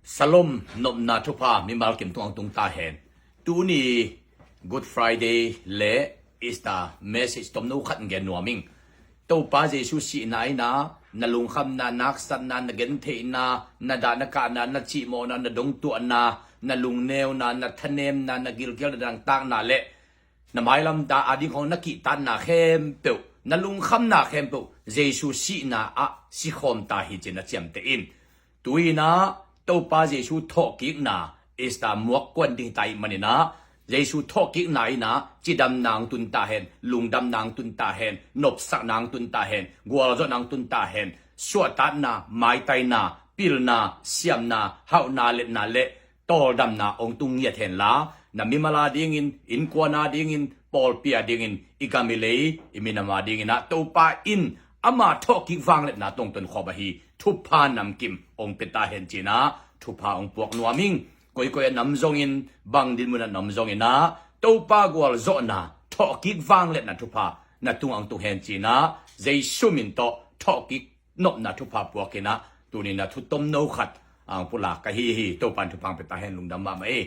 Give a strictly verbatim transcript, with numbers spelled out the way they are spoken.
Shalom, nopna thupha mimal kim tungah tung ta hen. Tuni Good Friday le Easter message tomno khat gen nuam ing. Topa Jesu sihna in ah na lungkhamna, na haksatna, na gentheihna, na dah na kahna, na cihmawhna, na dongtuahna, na lungneuna, na thanemna, na gilkialna, na dangtakna le na mailam ta ading khawng na kihtakna khempeuh, na lungkhamna khempeuh Jesu sihna ah sikhawm ta hi ci-in na ciamteh in. Tu-in ah Topa Jesu thawhkikna Easter muak kuan ding hi ta ahih manin ah, Jesu thawhkikna in ah cidamna hong tun ta hen, lungdamna hong tun ta hen, nopsakna hong tun ta hen, gualzawhna hong tun ta hen, suahtakna, maitaina, pilna, siamna, hauhna, letna le tawldamna hong tung ngiat hen la, na mimal adingin, innkuan adingin, pawlpi adingin, i gam i lei, i minam adingin ah Topa in ama thawhkik vangliatna tawh hong tonkhawm ahi thupha namkim hong pia ta hen ci-in ah thupha hong puak nuam ing. Koikoi a na om zongin, bang dinmun a na om zongin ah Topa gualzawhna, thawhkik vangliatna thupha na tungah hong tung hen ci-in ah Jesu min tawh thawhkik nopna thupha puak in ah tuni-in ah thu tomno khat hong pulak ka hi hi. Topa in thupha hong pia ta hen. Lungdam mahmah ei.